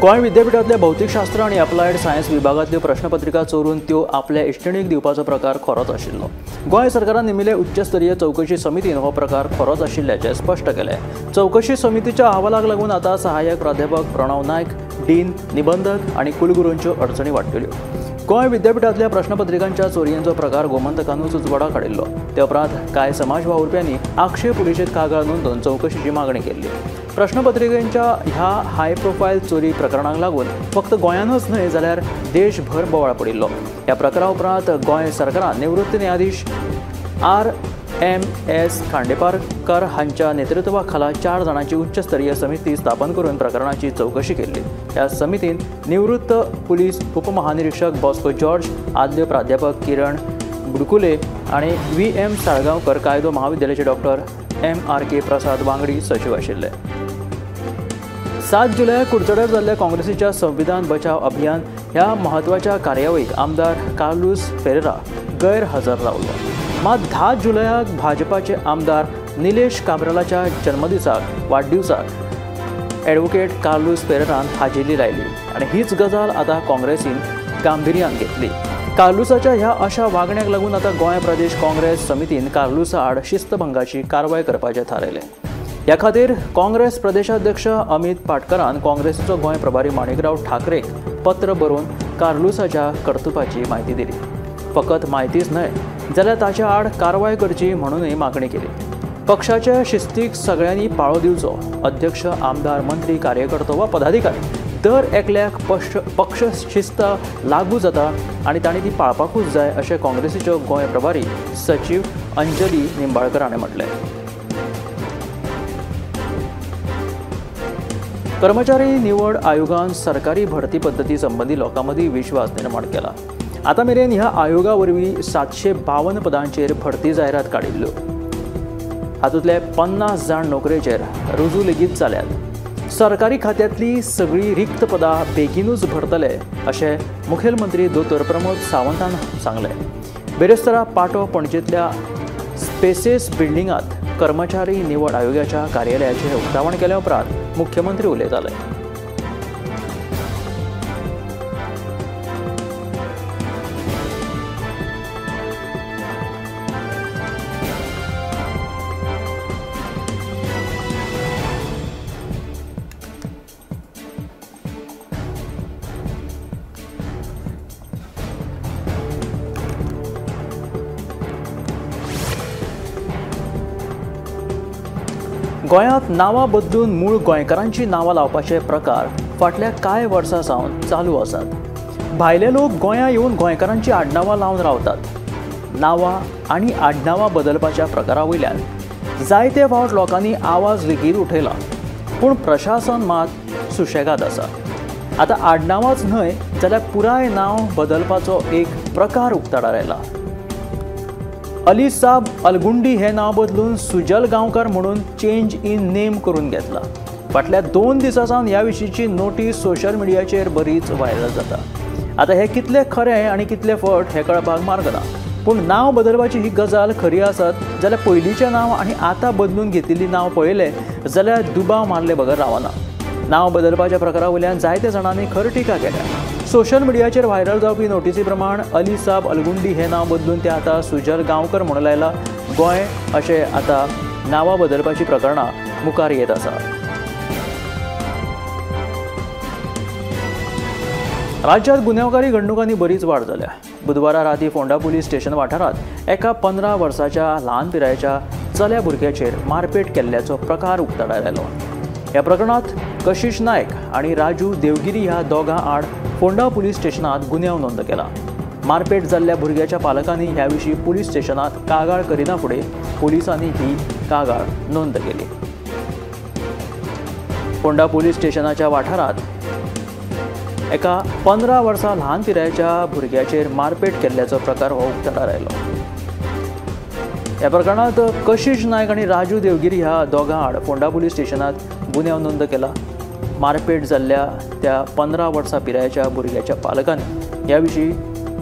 गोंय विद्यापीठांतल्या भौतिकशास्त्र आनी applied science विभागांतल्यो प्रश्नपत्रिका चोरून त्यो आपल्या इश्टिणीक दिवपाचो प्रकार खरोच आशिल्लो. गोंय सरकारान नेमिल्ले उच्चस्तरीय चवकशी समितीन हो प्रकार खरोच आशिल्ल्याचें स्पश्ट केलें. चवकशी समितीच्या अहवालाक लागून आतां सहाय्यक प्राध्यापक प्रणव नायक, डीन, निबंधक आनी कुलगुरूंच्यो अडचणी वाडटल्यो. गोंय विद्यापीठांतल्या प्रश्नपत्रिकांच्या चोरयेंचो प्रकार गोमंतकानूच उजवाडाक हाडिल्लो. ते उपरांत कांय समाज वावुरप्यांनी आक्षे पुलिशेंत कागाळ नोंदोवन चवकशीची मागणी केल्ली. प्रश्नपत्रिकेच्या ह्या हाय प्रोफायल चोरी प्रकरणाक लागून फक्त गोंयानूच न्हय जाल्यार देशभर बोवाळ पडिल्लो. ह्या प्रकारा उपरांत गोंय सरकारान निवृत्त न्यायाधीश RMS Khandeparkar हांच्या नेतृत्वा खाला 4 जाणांची उच्चस्तरीय समिती स्थापन करून प्रकरणाची चवकशी केल्ली. ह्या समितीन निवृत्त पुलीस उपमहानिरीक्षक बॉस्को जॉर्ज, आदल्यो प्राध्यापक किरण बुडकुले आनी VM Salgaonkar कायदो महाविद्यालयाचे डॉक्टर MRK प्रसाद वांगडी सचीव आशिल्ले. 7 जुलयाक कुडचड्यार जाल्ल्या काँग्रेसीच्या संविधान बचाव अभियान ह्या म्हत्वाच्या कार्यावळीक आमदार कार्लूस फेरेरा गैरहजर रावलो. मात 10 जुलयाक भाजपाचे आमदार निलेश काब्रालाच्या जन्मदिसाक वाडदिवसाक ॲडव्होकेट कार्लूस फेरेरान हाजेरी लायली आनी हीच गजाल आतां काँग्रेसीन गांभिर्यान घेतली. कार्लूसाच्या ह्या अशा वागण्याक लागून आतां गोंय प्रदेश काँग्रेस समितीन कार्लूसा आड शिस्तभंगाची कारवाय करपाचें थारायलें. ह्या खातीर काँग्रेस प्रदेशाध्यक्ष अमित पाटकरान काँग्रेसीचो गोंय प्रभारी माणिकराव ठाकरेक पत्र बरोवन कार्लूसाच्या कर्तुपाची म्हायती दिली. फकत म्हायतीच न्हय जाल्यार ताच्या आड कारवाय करची म्हणूनय मागणी केली. पक्षाच्या शिस्तीक सगळ्यांनी पाळो दिवचो. अध्यक्ष, आमदार, मंत्री, कार्यकर्तो वा पदाधिकारी दर एकल्याक पक्ष शिस्त लागू जाता आनी तांणी ती पाळपाकूच जाय अशें काँग्रेसीच्यो गोंय प्रभारी सचीव अंजली निंबाळकर हाणें म्हटलें. कर्मचारी निवड आयोगान सरकारी भरती पद्दती संबंदी लोकां मदीं विश्वास निर्माण केला. आतां मेरेन ह्या आयोगा वरवीं 752 पदांचेर भरती जायरात काडिल्ल्यो. हातूंतले 50 जाण नोकरेचेर रुजू लेगीत जाल्यात. सरकारी खात्यांतली सगळीं रिक्त पदां बेगीनूच भरतले अशें मुखेलमंत्री दोतोर प्रमोद सावंतान सांगलें. बिरेस्तारा पाटो पणजेंतल्या स्पेसेस बिल्डिंगांत कर्मचारी निवड आयोगाच्या कार्यालयाचें उक्तावण केल्या उपरांत मुख्यमंत्री उलयताले. गोंयांत नांवां बदलून मूळ गोंयकारांची नांवां लावपाचे प्रकार फाटल्या कांय वर्सां सावन चालू आसात. भायले लोक गोंयां येवन गोंयकारांची आडनांवां लावन रावतात. नांवां आनी आडनांवां बदलपाच्या प्रकारा वयल्यान जायते फावट लोकांनी आवाज लेगीत उठयला, पूण प्रशासन मात सुशेगाद आसा. आतां आडनांवांच न्हय जाल्यार पुराय नांव बदलपाचो एक प्रकार उक्ताडार आयला. अली साब अलगुंडी हे नांव बदलून सुजल गांवकर म्हणून चेंज इन नेम करून घेतला. फाटल्या 2 दिसां सावन ह्या विशींची नोटीस सोशल मिडियाचेर बरीच व्हायरल जाता. आतां हें कितलें खरें आनी कितलें फट हें कळपाक मार्ग ना, पूण नांव बदलपाची ही गजाल खरी आसत जाल्यार पयलींचें नांव आनी आतां बदलून घेतिल्लीं नांव पळयलें जाल्यार दुबाव मारले बगर रावना. नांव बदलपाच्या प्रकारा वयल्यान जायते जाणांनी खर टिका केल्या. सोशल मिडियाचेर व्हायरल जावपी नोटीसी प्रमाण अली साब अलगुंडी हे नांव बदलून ते आतां सुजल गांवकर म्हणून लायला. गोंय अशें आतां नांवां बदलपाची प्रकरणां मुखार येत आसा. राज्यांत गुन्यांवकारी घडणुकांनी बरीच वाड जाल्या. बुधवारा राती फोंडा पुलीस स्टेशन वाठारांत एका 15 वर्साच्या ल्हान पिरायेच्या चल्या भुरग्याचेर मारपेट केल्ल्याचो प्रकार उक्ताडार आयलो. ह्या प्रकरणांत कशिश नायक आनी राजू देवगिरी ह्या दोगां आड फोंडा पुलीस स्टेशनांत गुन्यांव नोंद केला. मारपेट जाल्ल्या भुरग्याच्या पालकांनी ह्या विशीं पुलीस स्टेशनांत कागाळ करिना फुडें पुलिसांनी ही कागाळ नोंद केली. फोंडा पुलीस स्टेशनाच्या वाठारांत एका 15 वर्सां ल्हान पिरायेच्या भुरग्याचेर मारपेट केल्ल्याचो प्रकार हो उक्ताडार आयलो. ह्या प्रकरणांत कशिश नायक आनी राजू देवगिरी ह्या दोगां आड फोंडा पुलीस स्टेशनांत गुन्यांव नोंद केला. मारपेट जाल्ल्या त्या 15 वर्सां पिरायेच्या भुरग्याच्या पालकांनी ह्या विशीं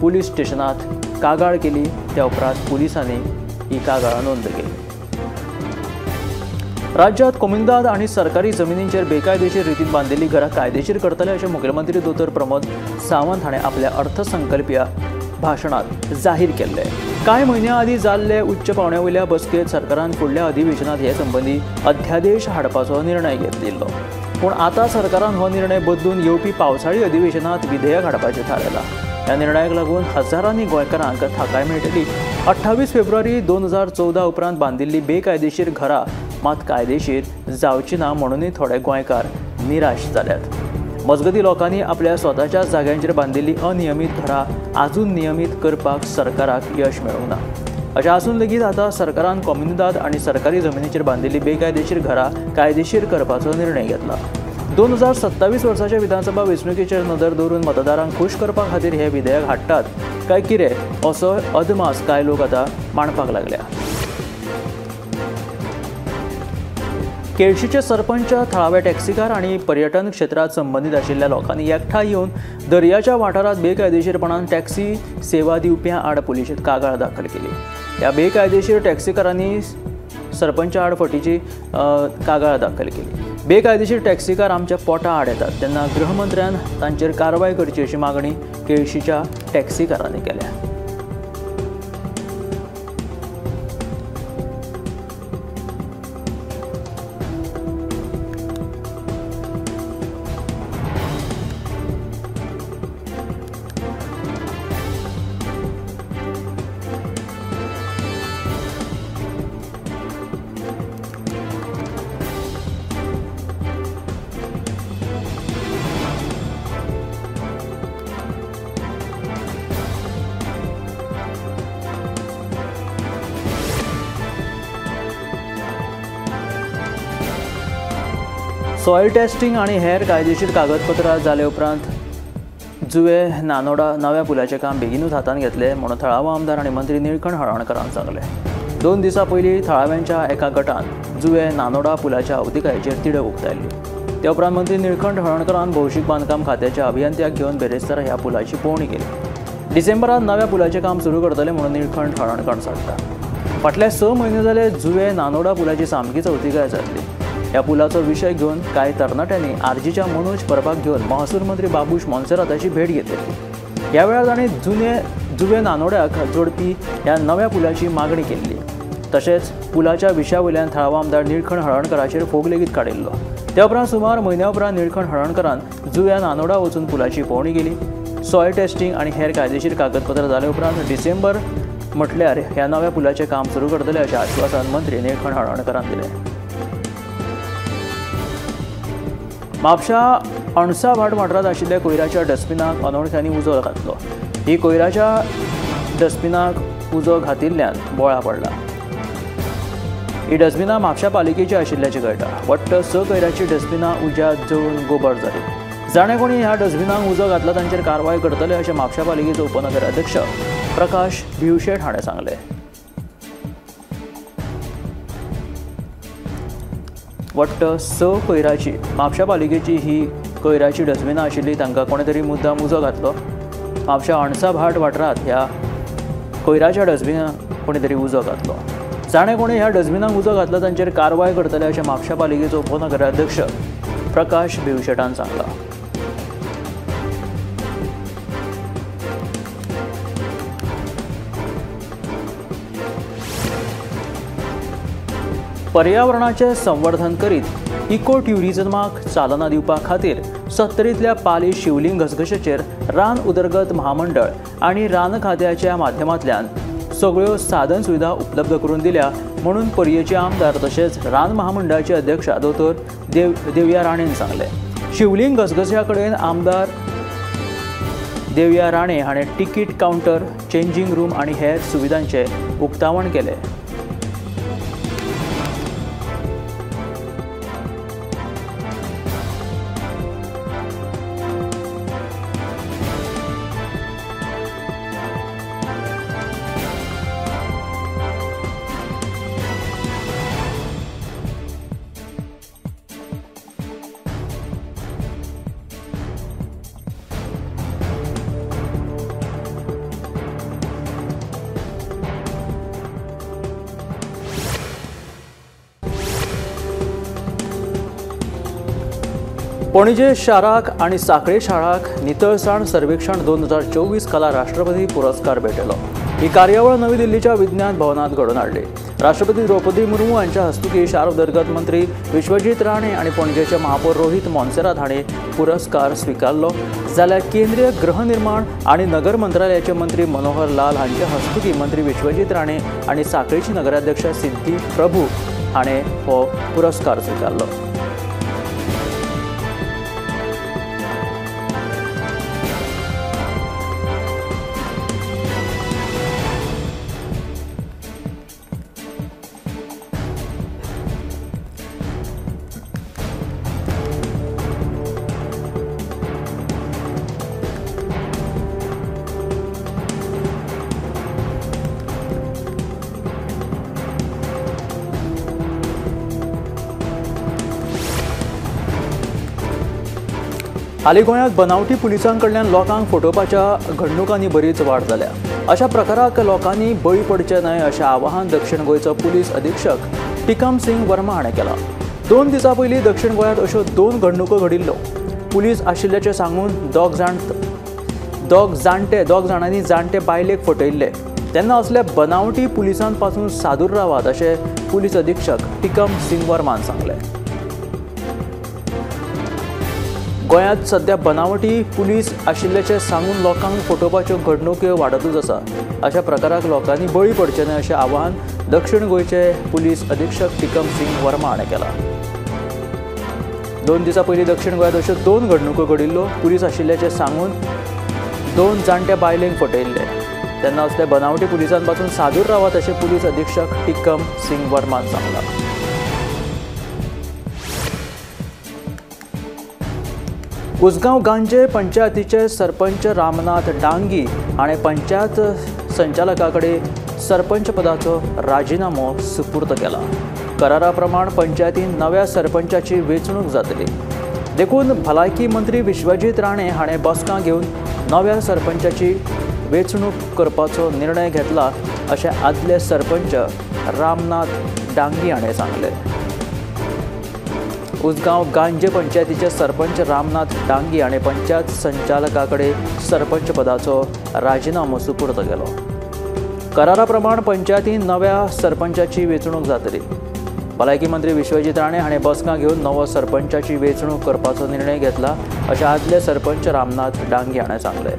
पुलीस स्टेशनांत कागाळ केली. त्या उपरांत पुलिसांनी ही कागाळ नोंद केली. राज्यात कोमुनिदाद आनी सरकारी जमिनींचेर बेकायदेशीर रितीन बांदिल्लीं घरां कायदेशीर करतले अशें मुखेलमंत्री दोतोर प्रमोद सावंत हाणें आपल्या अर्थसंकल्पीय भाशणांत जाहीर केल्लें। कांय म्हयन्यां आदीं जाल्ले उच्च पावंड्या वयल्या बसकेंत सरकारान फुडल्या अधिवेशनांत हे संबंदी अध्यादेश हाडपाचो निर्णय घेतिल्लो। पूण आतां सरकारान हो निर्णय बदलून येवपी पावसाळी अधिवेशनांत विधेयक हाडपाचें थारायलां। ह्या निर्णयाक लागून हजारांनी गोंयकारांक थाकाय मेळटली। 28 फेब्रुवारी 2014 उपरांत बांदिल्ली बेकायदेशीर घरां मात कायदेशीर जावची ना म्हणूनय थोडे गोंयकार निराश जाल्यात। मजगती लोकांनी आपल्या स्वताच्या जाग्यांचेर बांदिल्ली अनियमीत घरां आजून नियमीत करपाक सरकाराक यश मेळूंक ना। अशें आसून लेगीत आतां सरकारान कोमुनिदाद आनी सरकारी जमिनीचेर बांदिल्ली बेकायदेशीर घरां कायदेशीर करपाचो निर्णय घेतला। 2027 वर्साच्या विधानसभा वेंचणुकेचेर नदर दवरून मतदारांक खूश करपा खातीर हे विधेयक हाडटात काय कितें असो अदमास कांय लोक आतां मांडपाक लागल्या। केळशीचे सरपंच, थळावे टॅक्सीकार आनी पर्यटन क्षेत्रांत संबंदीत आशिल्ल्या लोकांनी एकठांय येवन दर्याच्या वाठारांत बेकायदेशीरपणान टॅक्सी सेवा दिवप्यां आड पुलिशेंत कागाळ दाखल केली। ह्या बेकायदेशीर टॅक्सीकारांनी सरपंचा आड फटीची कागाळ दाखल केली। बेकायदेशीर टॅक्सीकार आमच्या पोटा आड येतात तेन्ना गृहमंत्र्यान तांचेर कारवाय करची अशी मागणी केळशीच्या टॅक्सीकारांनी केल्या। सॉयल टेस्टिंग आनी हेर कायदेशीर कागदपत्रां जाले उपरांत जुवे नानोडा नव्या पुलाचें काम बेगीनूच हातांत घेतलें म्हणून थळावो आमदार आनी मंत्री निळकंठ हळर्णकरान सांगलें। 2 दिसां पयलीं थळाव्यांच्या एका गटान जुवे नानोडा पुलाच्या अवतिकायेचेर तिडक उक्तायल्ली। ते उपरांत मंत्री निळकंठ हळर्णकरान भौशीक बांदकाम खात्याच्या अभियंत्याक घेवन बेरेस्तारा ह्या पुलाची पळोवणी केली। डिसेंबरांत नव्या पुलाचें काम सुरू करतले म्हणून निळकंठ हळर्णकर सांगता। फाटल्या 6 म्हयने जाले जुवे नानोडा पुलाची सामकीच अवतिकाय जाल्ली। ह्या पुलाचो विशय घेवन कांय तरणाट्यांनी आरजीच्या मनोज परबाक घेवन महसूल मंत्री बाबूश मोन्सेराताची भेट घेतली। ह्या वेळार तांणी जुवे नानोड्याक जोडपी ह्या नव्या पुलाची मागणी केल्ली। तशेंच पुलाच्या विशया वयल्यान थळावो आमदार निळकंठ हळर्णकराचेर फोग लेगीत काडिल्लो। त्या उपरांत सुमार म्हयन्या उपरांत निळकंठ हळर्णकरान जुव्या नानोडा वचून पुलाची पळोवणी केली। सॉयल टेस्टिंग आनी हेर कायदेशीर कागदपत्रां जाले उपरांत डिसेंबर म्हटल्यार ह्या नव्या पुलाचें काम सुरू करतले अशें आश्वासन मंत्री निळकंठ हळर्णकरान दिलें। म्हापशा अणसाभाट वाठारांत आशिल्ल्या कोयराच्या डस्टबिनाक अनवळख्यांनी उजो घातलो। ही कोयराच्या डस्टबिनाक उजो घातिल्ल्यान बोळा पडला। ही डस्टबिनां म्हापशा पालिकेची आशिल्ल्याचें कळटा। वट्ट 6 कोयराची डस्टबिनां उज्यांत जळून गोबर जाली। जाणे कोणी ह्या डस्टबिनांक उजो घातला तांचेर कारवाय करतले अशें म्हापशा पालिकेचो उपनगराध्यक्ष प्रकाश भिवशेट हाणें सांगलें। वट्ट 6 कोयराची म्हापशा पालिकेची ही कोयराची डस्टबिनां आशिल्ली तांकां कोणे तरी मुद्दाम उजो घातलो। म्हापशा अणसाभाट वाठारांत ह्या कोयराच्या डस्टबिनाक कोणे तरी उजो घातलो। जाणे कोणे ह्या डस्टबिनाक उजो घातला तांचेर कारवाय करतले अशें म्हापशा पालिकेचो उपनगराध्यक्ष प्रकाश भिवशेटान सांगलां। पर्यावरणाचें संवर्धन करीत इको ट्युरिझमाक चालना दिवपा खातीर सत्तरींतल्या पाली शिवलिंग घसघशाचेर रान उदरगत महामंडळ आनी रान खात्याच्या माध्यमांतल्यान सगळ्यो साधन सुविधा उपलब्ध करून दिल्या म्हणून पर्येचे आमदार तशेंच रान महामंडळाचे अध्यक्ष दोतोर देवया राणेन सांगलें। शिवलिंग घसघशा कडेन आमदार देवया राणे हाणें तिकीट कावंटर, चेंजींग रूम आनी हेर सुविधांचें उक्तावण केलें। पणजे शाराक आनी सांखळे शाराक नितळसाण सर्वेक्षण 2024 खाला राष्ट्रपती पुरस्कार भेटयलो. ही कार्यावळ नवी दिल्लीच्या विज्ञान भवनात घडोवन हाडली. राष्ट्रपती द्रौपदी मुर्मू हांच्या हस्तुकी शार उदरगत मंत्री विश्वजीत राणे आनी पणजेचे महापौर रोहित मोन्सेरात हांणी पुरस्कार स्विकारलो. जाल्यार केंद्रीय गृहनिर्माण आनी नगर मंत्रालयाचे मंत्री मनोहर लाल हांच्या हस्तुकी मंत्री विश्वजीत राणे आनी सांखळेची नगराध्यक्ष सिद्धी प्रभू हाणें हो पुरस्कार स्विकारलो. हालीं गोंयांत बनावटी पुलिसां कडल्यान लोकांक फटोवपाच्या घडणुकांनी बरीच वाड जाल्या. अशा प्रकाराक लोकांनी बळी पडचे न्हय अशें आवाहन दक्षिण गोंयचो पुलीस अधीक्षक टिकम सिंग वर्मा हाणें केलां. 2 दिसां पयलीं दक्षिण गोंयांत अश्यो 2 घडणुको घडिल्ल्यो. पुलीस आशिल्ल्याचें सांगून दोग जाणांनी जाणटे बायलेक फटयल्ले. तेन्ना असल्या बनावटी पुलिसां पासून सादूर रावात अशें पुलीस अधीक्षक टिकम सिंग वर्मान सांगलें. गोंयांत सध्या बनावटी पुलीस आशिल्ल्याचें सांगून लोकांक फटोवपाच्यो घडणुक्यो वाडतूच आसा. अशा प्रकाराक लोकांनी बळी पडचें न्हय अशें आवाहन दक्षिण गोंयचे पुलीस अधीक्षक टिकम सिंग वर्मा हाणें केलां. 2 दिसां पयलीं दक्षिण गोंयांत अश्यो 2 घडणुको घडिल्ल्यो. पुलीस आशिल्ल्याचें सांगून 2 जाणट्या बायलेंक फटयल्ले. तेन्ना असल्या बनावटी पुलिसां पासून सादूर रावात अशें पुलीस अधीक्षक टिकम सिंग वर्मान सांगलां. उसगांव गांजे पंचायतीचे सरपंच रामनाथ डांगी हाणें पंचायत संचालका कडेन सरपंच पदाचो राजिनामो सुपूर्द केला. करारा प्रमाण पंचायतीन नव्या सरपंचाची वेंचणूक जातली. देखून भलायकी मंत्री विश्वजीत राणे हाणें बसका घेवन नव्या सरपंचाची वेंचणूक करपाचो निर्णय घेतला अशें आदले सरपंच रामनाथ डांगी हाणें सांगलें. उसगांव गांजे पंचायतीचे सरपंच रामनाथ डांगी हाणें पंचायत संचालका कडेन सरपंच पदाचो राजिनामो सुपूर्द केलो. करारा प्रमाण पंचायतीन नव्या सरपंचाची वेंचणूक जातली. भलायकी मंत्री विश्वजीत राणे हाणें बसका घेवन नवो सरपंचाची वेंचणूक करपाचो निर्णय घेतला अशें आदले सरपंच रामनाथ डांगी हाणें सांगलें.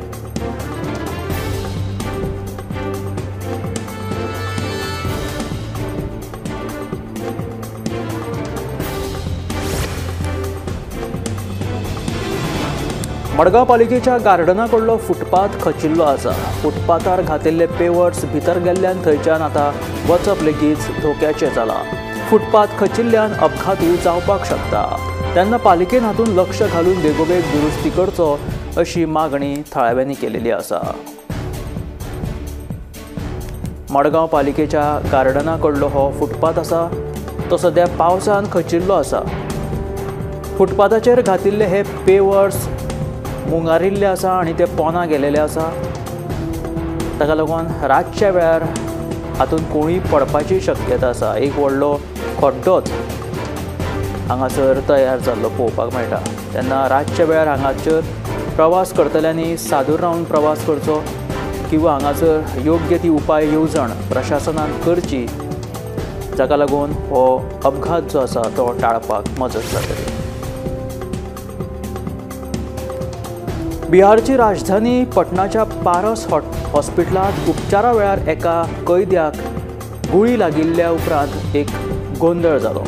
मडगांव पालिकेच्या गार्डना कडलो फुटपाथ खचिल्लो आसा. फुटपाथार घातिल्ले पेवर्स भितर गेल्ल्यान थंयच्यान आतां वचप लेगीत धोक्याचें जालां. फुटपाथ खचिल्ल्यान अपघातूय जावपाक शकता. तेन्ना पालिकेन हातूंत लक्ष घालून बेगोबेग दुरुस्ती करचो अशी मागणी थळाव्यांनी केलेली आसा. मडगांव पालिकेच्या गार्डना कडलो हो फुटपाथ आसा तो सद्या पावसान खचिल्लो आसा. फुटपाथाचेर घातिल्ले हे पेवर्स मुंगारिल्ले आसा आनी ते पोना गेलेले आसा. ताका लागून रातच्या वेळार हातूंत कोणूय पडपाची शक्यता आसा. एक व्हडलो खड्डोच हांगासर तयार जाल्लो पळोवपाक मेळटा. तेन्ना रातच्या वेळार हांगासर प्रवास करतल्यांनी सादूर रावन प्रवास करचो किंवा हांगासर योग्य ती उपाय येवजण प्रशासनान करची, जाका लागून हो अपघात जो आसा तो टाळपाक मजत जातली. बिहारची राजधानी पटनाच्या पारस हॉस्पिटलांत उपचारा वेळार एका कैद्याक गुळी लागिल्ल्या उपरांत एक गोंदळ जालो.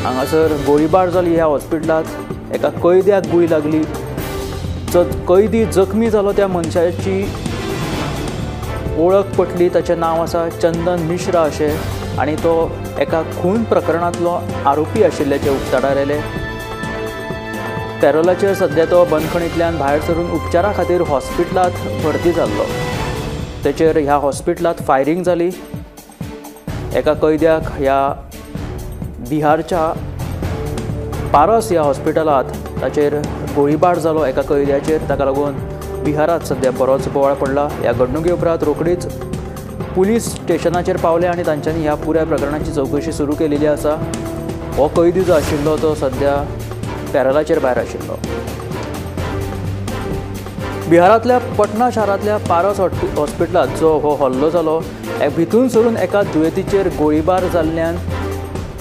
हांगासर गोळीबार जाली. ह्या हॉस्पिटलांत एका कैद्याक गुळी लागली. कैदी जखमी जालो त्या मनशाची वळख पटली. ताचें नांव आसा चंदन मिश्रा अशें आनी तो एका खून प्रकरणांतलो आरोपी आशिल्ल्याचें उक्ताडार आयलें. पॅरोलाचेर सद्या तो बंदखणींतल्यान भायर सरून उपचारा खातीर हॉस्पिटलांत भरती जाल्लो. तेचेर ह्या हॉस्पिटलांत फायरींग जाली. एका कैद्याक ह्या बिहारच्या पारस ह्या हॉस्पिटलांत ताचेर गोळीबार जालो एका कैद्याचेर. ताका लागून बिहारांत सद्या बरोच बोवाळ पडला. ह्या घडणुके उपरांत रोखडीच पुलीस स्टेशनाचेर पावले आनी तांच्यांनी ह्या पुराय प्रकरणाची चवकशी सुरू केलेली आसा. हो कैदी जो आशिल्लो तो सद्या पॅरलाचेर भायर आशिल्लो. बिहारांतल्या पटना शारांतल्या पारस हॉस्पिटलांत जो हो हल्लो जालो भितून सरून एका दुयेंतीचेर गोळीबार जाल्ल्यान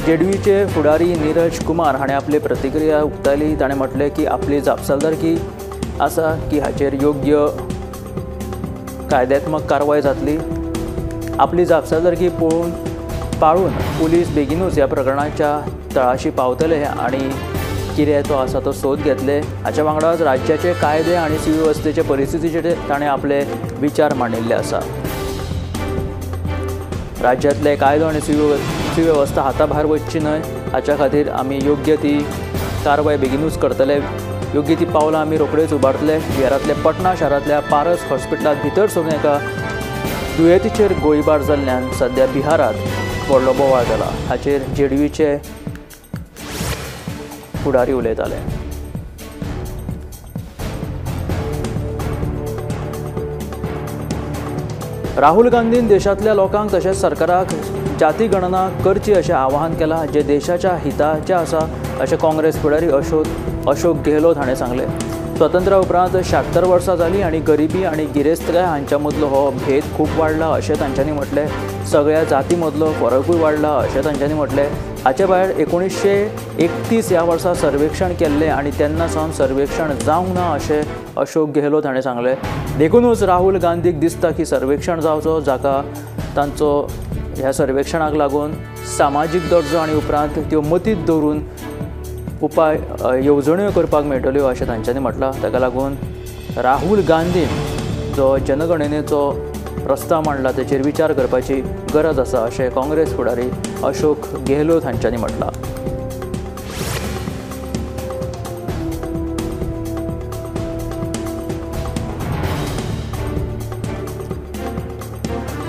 जेडीयूचे फुडारी नीरज कुमार हाणें आपली प्रतिक्रिया उक्तायली. ताणें म्हटलें की आपली जापसालदारकी आसा की हाचेर योग्य कायद्यात्मक कारवाय जातली. आपली जापसालदारकी पाळून पुलीस बेगिनूच ह्या प्रकरणाच्या तळाशी पावतले आनी कितें तो आसा तो सोद घेतले. हाच्या वांगडाच राज्याचे कायदे आनी सुवेवस्थेचे परिस्थितीचेर ताणें आपले विचार मांडिल्ले आसा. राज्यांतले कायदो आनी सुवेवस्था हाता भायर वचची न्हय हाच्या खातीर आमी योग्य ती कारवाय बेगिनूच करतले. योग्य ती पावलां आमी रोखडेच उबारतले. बिहारांतल्या पटना शारांतल्या पारस हॉस्पिटलांत भितर सरून एका दुयेंतीचेर गोळीबार जाल्ल्यान सद्या बिहारांत व्हडलो बोवाळ जाला. हाचेर जेडीयूचे फुडारी उलयताले. राहुल गांधीन देशांतल्या लोकांक तशेंच सरकाराक जाती गणना करची अशें आवाहन केलां, जें देशाच्या हिताचें आसा अशें काँग्रेस फुडारी अशोक गेहलोत हाणें सांगलें. स्वतंत्र्या उपरांत 76 वर्सां जालीं आनी गरिबी आनी गिरेस्तकाय हांच्या मदलो हो भेद खूब वाडला अशें तांच्यांनी म्हटलें. सगळ्या जाती मदलो फरकूय वाडला अशें तांच्यांनी म्हटलें. हाचे भायर 1931 ह्या वर्सा सर्वेक्षण केल्लें आनी तेन्ना सावन सर्वेक्षण जावंक ना अशें अशोक गेहलोत हाणें सांगलें. देखूनच राहुल गांधीक दिसता की सर्वेक्षण जावचो, जाका तांचो ह्या सर्वेक्षणाक लागून सामाजीक दर्जो आनी उपरांत त्यो मतींत दवरून उपाय येवजण्यो करपाक मेळटल्यो अशें तांच्यांनी म्हटलां. ताका लागून राहुल गांधीन जो जनगणनेचो प्रस्ताव मांडला ताचेर विचार करपाची गरज आसा अशें काँग्रेस फुडारी अशोक गेहलोत हांच्यांनी म्हटलां.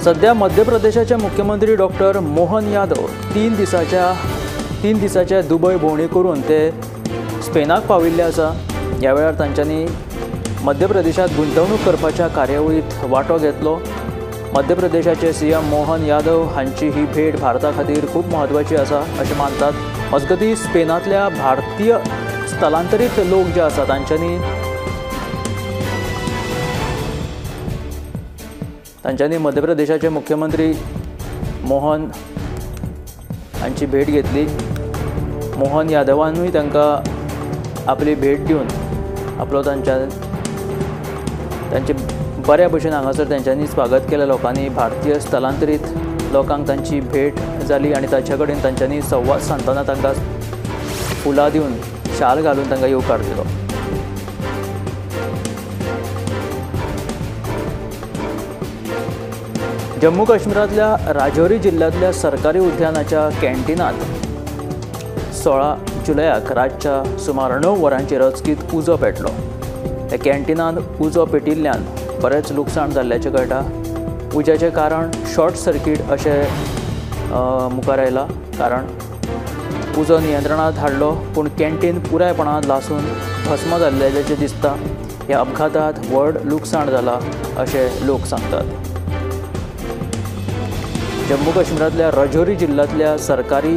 सध्या मध्य प्रदेशाचे मुख्यमंत्री डॉक्टर मोहन यादव तीन दिसाच्या दुबय भोंवडी करून ते स्पेनाक पाविल्ले आसा. ह्या वेळार तांच्यांनी मध्य प्रदेशांत गुंतवणूक करपाच्या कार्यावळींत वांटो घेतलो. मध्य प्रदेशाचे सीएम मोहन यादव हांची ही भेट भारता खातीर खूब म्हत्वाची आसा अशें मानतात. मजगतीं स्पेनांतल्या भारतीय स्थलांतरीत लोक जे आसा तांच्यांनी मध्य प्रदेशाचे मुख्यमंत्री मोहन हांची भेट घेतली. मोहन यादवानूय तांकां आपली भेट दिवन आपलो तांचे बऱ्या भशेन हांगासर तांच्यांनी स्वागत केलें. लोकांनी भारतीय स्थलांतरीत लोकांक तांची भेट जाली आनी तांचे कडेन तांच्यांनी संवाद सादतना तांकां फुलां दिवन शाल घालून तांकां येवकार दिलो. जम्मू काश्मीरांतल्या राजौरी जिल्ल्यांतल्या सरकारी उद्यानाच्या कॅन्टीनांत 16 जुलयाक रातच्या सुमार 9 वरांचेर अचकीत उजो पेटलो. ह्या कॅन्टीनांत उजो पेटिल्ल्यान बरेंच लुकसाण जाल्ल्याचें कळटा. उज्याचें कारण शॉर्ट सर्कीट अशें मुखार आयलां. कारण उजो नियंत्रणांत हाडलो पूण कॅन्टीन पुरायपणान लासून भस्म जाल्ल्याचें दिसता. ह्या अपघातांत व्हड लुकसाण जालां अशें लोक सांगतात. जम्मू काश्मीरांतल्या राजौरी जिल्ल्यांतल्या सरकारी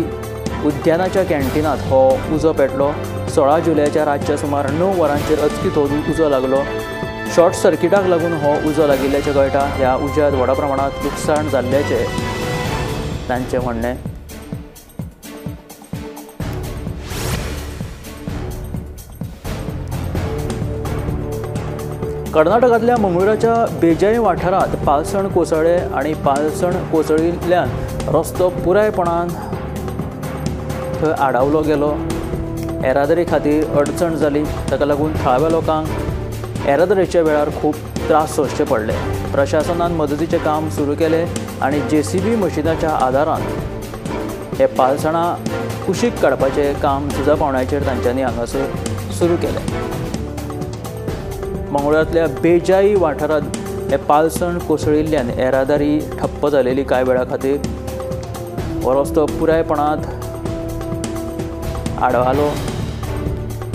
उद्यानाच्या कॅन्टीनांत हो उजो पेटलो. 16 जुलयाच्या रातच्या सुमार 9 वरांचेर अचकीत हो उजो लागलो. शॉर्ट सर्किटाक लागून हो उजो लागिल्ल्याचें कळटा. ह्या उज्यांत व्हडा प्रमाणांत लुकसाण जाल्ल्याचें तांचें म्हणणें. कर्नाटकांतल्या मंगळूराच्या बेजाई वाठारांत पालसण कोसळ्ळें आनी पालसण कोसळिल्ल्यान रस्तो पुरायपणान थंय आडावलो गेलो. येरादारी खातीर अडचण जाली. ताका लागून थळाव्या लोकांक येरादारीच्या वेळार खूब त्रास सोंसचे पडले. प्रशासनान मदतीचें काम सुरू केलें आनी जेसीबी मशिनाच्या आदारान हे पालसणां कुशीक काडपाचें काम झुजा पावण्याचेर तांच्यांनी हांगासर सुरू केलें. मंगळूरांतल्या बेजाई वाठारांत हे पालसण कोसळिल्ल्यान येरादारी ठप्प जालेली कांय वेळा खातीर. हो रस्तो पुरायपणांत आडवालो.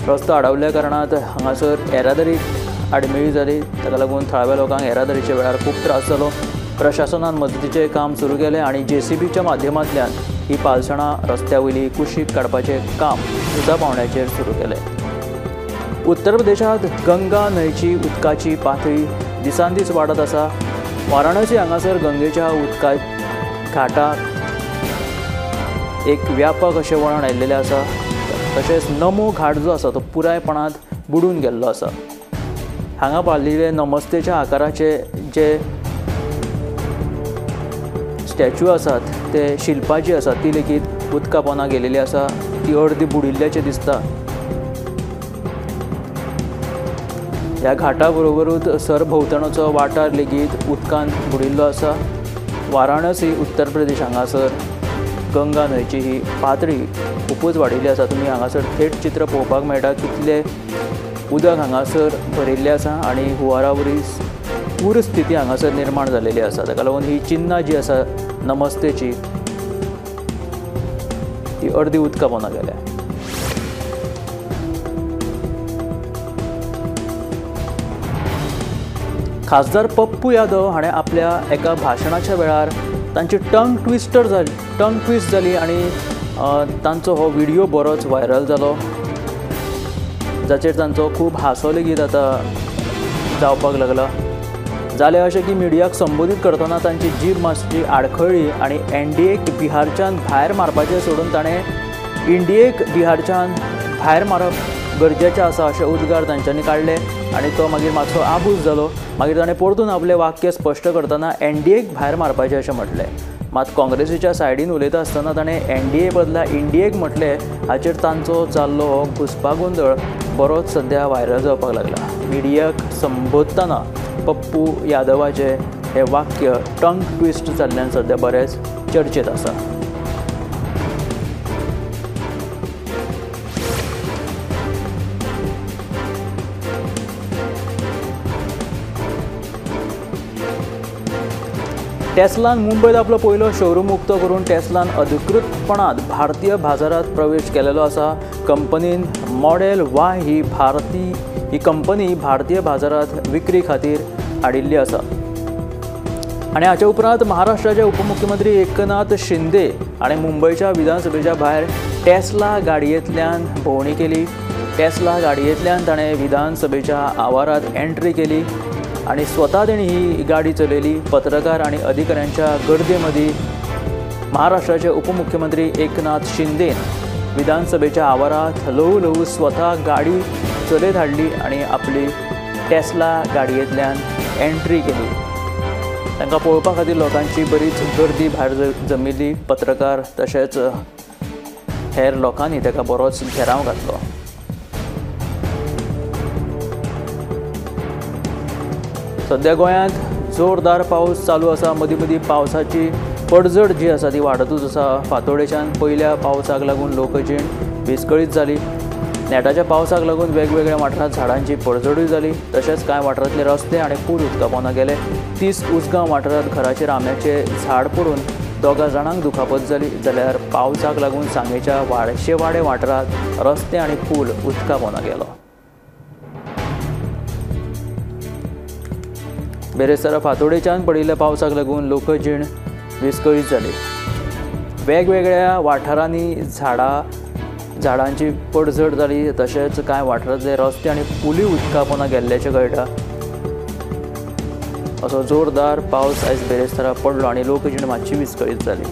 रस्तो आडावल्ल्या कारणान हांगासर येरादारी आडमेळी जाली. ताका लागून थळाव्या लोकांक येरादारीच्या वेळार खूब त्रास जालो. प्रशासनान मदतीचें काम सुरू केलें आनी जेसीबीच्या माध्यमांतल्यान ही पालसणां रस्त्या वयली कुशीक काडपाचें काम झुजा पावंड्याचेर सुरू केले. उत्तर प्रदेशांत गंगा न्हंयची उदकाची पातळी दिसान दीस वाडत आसा. वाराणसी हांगासर गंगेच्या उदका घाटाक एक व्यापक अशें वळण आयिल्लें आसा. तशेंच नमो घाट जो आसा तो पुरायपणांत बुडून गेल्लो आसा. हांगा बांदिल्ले नमस्तेच्या आकाराचे जे स्टॅच्यू आसात, ते शिल्पां जी आसात ती लेगीत उदका पोंदा गेलेली आसा. ती अर्दी बुडिल्ल्याचें दिसता. ह्या घाटा बरोबरूच सरभोंवतणचो वाठार लेगीत उदकान बुडिल्लो आसा. वाराणसी उत्तर प्रदेश हांगासर गंगा न्हंयची ही पातळी खुबूच वाडिल्ली आसा. तुमी हांगासर थेट चित्र पळोवपाक मेळटा कितलें उदक हांगासर भरिल्लें आसा आनी हुंवारा वरी पूर स्थिती हांगासर निर्माण जालेली आसा. ताका लागून ही चिन्नां जी आसा नमस्तेची ती अर्दी उदका पोंदा गेल्या. खासदार पप्पू यादव हाणें आपल्या एका भाशणाच्या वेळार तांची टंग ट्विस्ट जाली आनी तांचो हो व्हिडिओ बरोच व्हायरल जालो, जाचेर तांचो खूब हांसो लेगीत आतां जावपाक लागला. जालें अशें की मिडियाक संबोधीत करतना तांची जीब मातशी आडखळ्ळी आनी एनडीएक बिहारच्यान भायर मारपाचें सोडून ताणें इंडियेक बिहारच्यान भायर मारप गरजेचें आसा अशें उद्गार तांच्यांनी काडले आनी तो मागीर मातसो आबूज जालो. मागीर ताणें परतून आपलें वाक्य स्पश्ट करतना एनडीएक भायर मारपाचें अशें म्हटलें. मात काँग्रेसीच्या सायडीन उलयता आसतना ताणें एनडीए बदला इंडियेक म्हटलें. हाचेर तांचो जाल्लो हो घुस्पागोंदळ बरोच सद्या व्हायरल जावपाक लागला. मिडियाक संबोधतना पप्पू यादवाचें हें वाक्य टंग ट्विस्ट जाल्ल्यान सद्या बरेंच चर्चेंत आसा. टेस्लान मुंबयत आपलो पयलो शोरूम उक्तो करून टेस्लान अधिकृतपणान भारतीय बाजारांत प्रवेश केलेलो आसा. कंपनीन मॉडेल वाय ही कंपनी भारतीय बाजारांत विक्री खातीर हाडिल्ली आसा. आनी हाचे उपरांत महाराष्ट्राचे उपमुख्यमंत्री एकनाथ शिंदे हाणें मुंबयच्या विधानसभेच्या भायर टेस्ला गाडयेंतल्यान भोंवडी केली. टेस्ला गाडयेंतल्यान ताणें विधानसभेच्या आवारांत एंट्री केली आनी स्वता तेणी ही गाडी चलयली. पत्रकार आनी अधिकाऱ्यांच्या गर्दे मदीं महाराष्ट्राचे उपमुख्यमंत्री एकनाथ शिंदेन विधानसभेच्या आवारांत ल्हवू ल्हवू स्वता गाडी चलयत हाडली आनी आपली टेस्ला गाडयेंतल्यान एंट्री केली. तांकां पळोवपा खातीर लोकांची बरीच गर्दी भायर जमिल्ली. पत्रकार तशेंच हेर लोकांनी ताका बरोच घेराव घातलो. सद्या गोंयांत जोरदार पावस चालू आसा. मदीं मदीं पावसाची पडझड जी आसा ती वाडतूच आसा. फांतोडेच्यान पयल्या पावसाक लागून लोकजीण विस्कळीत जाली. नेटाच्या पावसाक लागून वेगवेगळ्या वाठारांत झाडांची पडझडूय जाली. तशेंच कांय वाठारांतले रस्ते आनी पूल उदका पोंदा गेले. 30 उसगांव वाठारांत घराचेर आंब्याचें झाड पडून 2 जाणांक दुखापत जाली. जाल्यार पावसाक लागून सांगेच्या वाडशेवाडे वाठारांत रस्ते आनी पूल उदका पोंदा गेलो. बेरेस्तारा फांतोडेच्यान पडिल्ल्या पावसाक लागून लोकजीण विस्कळीत जाली. वेगवेगळ्या वाठारांनी झाडांची पडझड जाली. तशेंच कांय वाठारांतले रस्ते आनी पुली उदका पोंदा गेल्ल्याचें कळटा. असो जोरदार पावस आयज बेरेस्तारा पडलो आनी लोकजीण मातशी विस्कळीत जाली.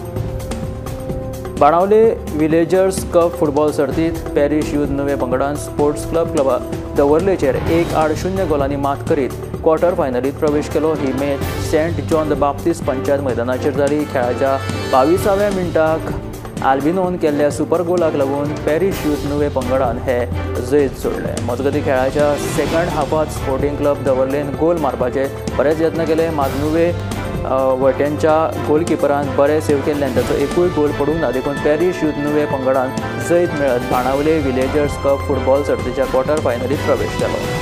बाणावले विलेजर्स कप फुटबॉल सर्तींत पॅरीश यूथ नुवें पंगडान स्पोर्ट्स क्लब दवर्लेचेर 1-0 गोलांनी मात करीत क्वॉर्टर फायनलीत प्रवेश केलो. ही match Saint John the Baptist panchayat मैदानाचेर जाली. खेळाच्या 22व्या मिनटाक आल्बिनोन केल्ल्या सुपर गोलाक लागून पॅरीश यूथ नुवें पंगडान हे जैत जोडलें. मजगतीं खेळाच्या सेकंड हाफांत स्पोर्टिंग क्लब दवर्लेन गोल मारपाचे बरेच यत्न केले. मात नुवें वटेनच्या गोलकिपरान बरे सेव केल्ल्यान ताचो एकूय गोल पडूंक ना. देखून पॅरीश यूथ नुवें पंगडान जैत मेळत बाणावले विलेजर्स कप फुटबॉल सर्तीच्या क्वॉर्टर फायनलीत प्रवेश केलो.